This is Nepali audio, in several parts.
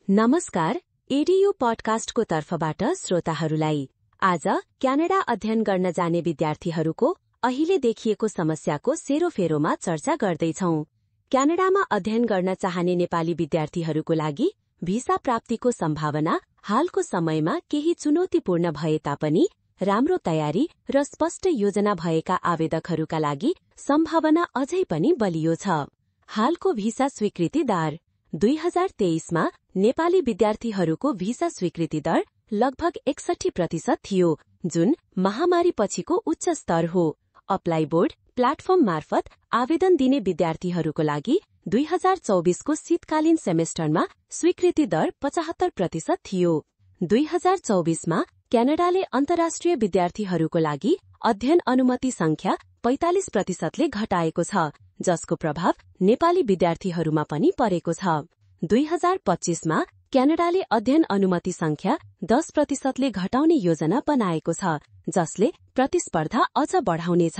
नमस्कार, एडीयू पडकास्टको तर्फबाट श्रोताहरूलाई आज क्यानाडा अध्ययन गर्न जाने विद्यार्थीहरूको अहिले देखिएको समस्याको सेरोफेरोमा चर्चा गर्दैछौं। क्यानाडामा अध्ययन गर्न चाहने नेपाली विद्यार्थीहरूको लागि भिसा प्राप्तिको सम्भावना हालको समयमा केही चुनौतीपूर्ण भए तापनि राम्रो तयारी र स्पष्ट योजना भएका आवेदकहरूका लागि सम्भावना अझै पनि बलियो छ। हालको भिसा स्वीकृति दर 2023मा नेपाली विद्यार्थीहरूको भिसा स्वीकृति दर लगभग 61% थियो, जुन महामारी पछिको उच्च स्तर हो। अप्लाई बोर्ड प्लेटफर्म मार्फत आवेदन दिने विद्यार्थीहरूको लागि 2024को शीतकालीन सेमेस्टरमा स्वीकृति दर 75% थियो। 2024मा क्यानाडाले अन्तर्राष्ट्रिय विद्यार्थीहरूको लागि अध्ययन अनुमति संख्या 45%ले घटाएको छ, जसको प्रभाव नेपाली विद्यार्थीहरूमा पनि परेको छ। 2025मा क्यानाडाले अध्ययन अनुमति संख्या 10%ले घटाउने योजना बनाएको छ, जसले प्रतिस्पर्धा अझ बढाउनेछ।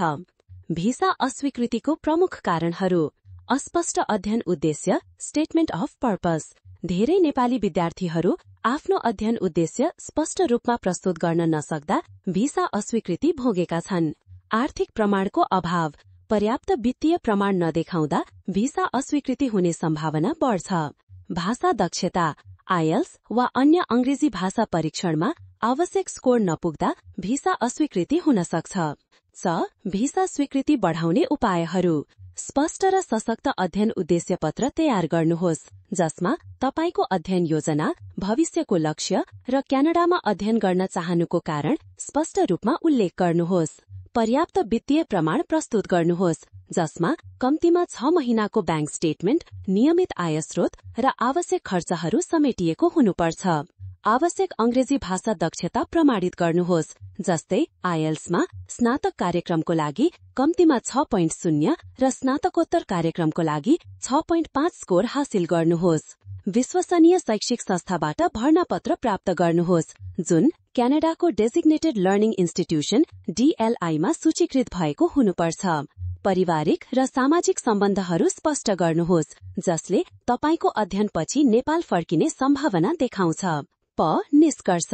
भिसा अस्वीकृतिको प्रमुख कारणहरू: अस्पष्ट अध्ययन उद्देश्य स्टेटमेन्ट अफ पर्पस। धेरै नेपाली विद्यार्थीहरू आफ्नो अध्ययन उद्देश्य स्पष्ट रूपमा प्रस्तुत गर्न नसक्दा भिसा अस्वीकृति भोगेका छन्। आर्थिक प्रमाणको अभाव। पर्याप्त वित्तीय प्रमाण नदेखाउँदा भिसा अस्वीकृति हुने सम्भावना बढ्छ। भाषा दक्षता। आइएल्स वा अन्य अंग्रेजी भाषा परीक्षणमा आवश्यक स्कोर नपुग्दा भिसा अस्वीकृति हुन सक्छ। भिसा स्वीकृति बढाउने उपायहरू। स्पष्ट र सशक्त अध्ययन उद्देश्य पत्र तयार गर्नुहोस्, जसमा तपाईको अध्ययन योजना, भविष्यको लक्ष्य र क्यानाडामा अध्ययन गर्न चाहनुको कारण स्पष्ट रूपमा उल्लेख गर्नुहोस्। पर्याप्त वित्तीय प्रमाण प्रस्तुत गर्नुहोस्, जसमा कम्तीमा 6 महिनाको ब्याङ्क स्टेटमेन्ट, नियमित आय स्रोत र आवश्यक खर्चहरू समेटिएको हुनुपर्छ। आवश्यक अंग्रेजी भाषा दक्षता प्रमाणित गर्नुहोस्, जस्तै आइएल्समा स्नातक कार्यक्रमको लागि कम्तीमा 6.0 र स्नातकोत्तर कार्यक्रमको लागि 6.5 स्कोर हासिल गर्नुहोस्। विश्वसनीय शैक्षिक संस्थाबाट भर्ना पत्र प्राप्त गर्नुहोस्, जुन क्यानाडाको डेजिग्नेटेड लर्निङ इन्स्टिट्युसन DLIमा सूचीकृत भएको हुनुपर्छ। पारिवारिक र सामाजिक सम्बन्धहरू स्पष्ट गर्नुहोस्, जसले तपाईको अध्ययनपछि नेपाल फर्किने सम्भावना देखाउँछ। निष्कर्ष।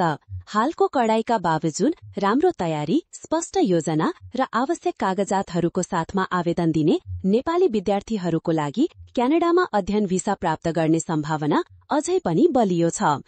हालको कडाईका बावजुद राम्रो तयारी, स्पष्ट योजना र आवश्यक कागजातहरूको साथमा आवेदन दिने नेपाली विद्यार्थीहरूको लागि क्यानाडामा अध्ययन भिसा प्राप्त गर्ने सम्भावना अझै पनि बलियो छ।